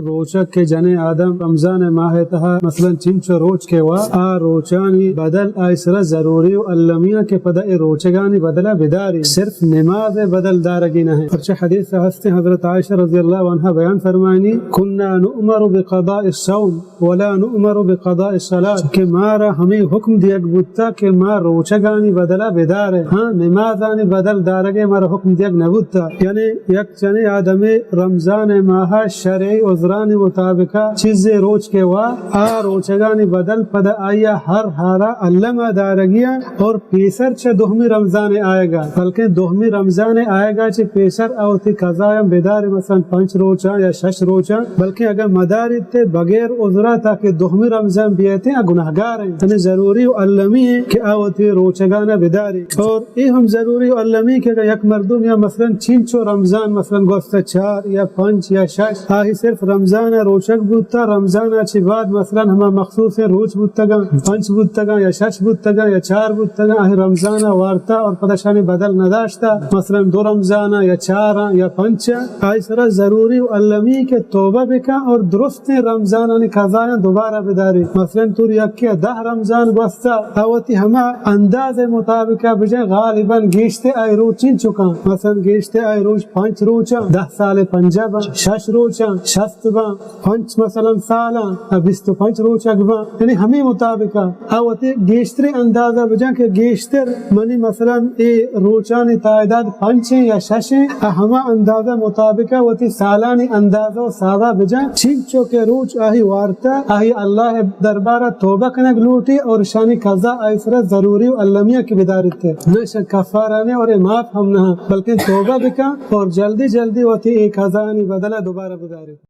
روچگ کہ جنیں آدم رمضان ءِ ماہ ءِ تہا مثلاً چنچو روچ کہ وا، آ روچانی بدل آئی سرا ضروری و المی ایں کہ پدا اے روچگانی بدل ءَ بداری، صرف نماز ءِ بدل دارگی نہ ایں۔ پرچہ حدیث ءَ ہستیں، حضرت عائشہ رضی اللہ عنہا بیان فرمائنی، كنا نؤمر بقضاء الصوم ولا نؤمر بقضاء الصلاة، کہ مارا ہمے حکم دیگ بوتا کہ ما روچگانی بدل ءَ بداریں، ہاں، نمازانی بدل دارگ ءِ مارا حکم دیگ نہ بوتا۔ یعنی یک جنیں آدمے رمضان ءِ ماہ ءَ شرعی عذرانی مطابق ءَ چیزے روچ کہ وا، آ روچگانی بدل پدا آئی ءَ ہر حال ءَ الم ءَ دارگی ایں اور پیسر چہ دومی رمضان ءِ آیگ ءَ، بلکیں دومی رمضان ءِ آیگ ءَ چہ پیسر آ وتی قضایاں بدارے، مثلاً پنچ روچاں یا شش روچاں، بلکیں اگاں مداریت بغیر عذر ءَ تاکہ دومی رمضان بیایت، آ گناہگار ایں۔ یعنی ضروری و المی ایں کہ آ وتی روچگاں ءَ بدارے۔ اور اے ہم ضروری و المی کہ اگر یک مردم یا مثلاً چنچو رمضان مثلاً گوستہ چار یا پنچ یا شش، آہی صرف رمضان ءَ روچگ بوتا، رمضان ءَ چہ بعد مثلاً ہما مخصوصیں روچ بوتگاں، پنچ بوتگاں یا شش بوتگاں یا چار بوتگاں، آہی رمضان ءَ وارتا اور پدا شانی بدل نہ داشتا، مثلاً دو رمضان ءَ یا چار ءَ یا پنچ ءَ، آئی سرا ضروری و المی کہ توبہ بکن اور درست درستیں رمضانانی قضایاں دوبارہ بداری۔ مثلاً تو یکے ءَ دہ رمضان گوستا، آ وتی ہما انداز ءِ مطابق ءَ بجن، غالباً گیشتر آئی روچ چنچکاں، مثلاً گیشتر آئی روچ پنچ روچاں، دہ سال پنجاہ باں، شش روچاں، شست باں، پنچ مثلاً سالاں، آ بیست و پنچ روچگ باں، یعنی ہمے مطابق ءَ آ وتی گیشتریں اندازہ بجن کہ گیشتر منی مثلاً اے روچانی تعداد پنچ ایں یا شش ایں، آ ہما اندازہ مطابق ءَ وتی سالانی اندازہ و ساوا بجن، چنچو کہ روچ آہی وارتہ، آہی اللہ ءِ دربار ءَ توبہ کنگ لوٹی اور شانی قضا آئی سرا ضروری و المی ایں کہ بداریت، نہ شان کفارہ نے اور اے معاف ہم نہ، بلکن توبہ بکن اور جلدی جلدی وتی اے قضانی بدل ءَ دوبارہ بداری۔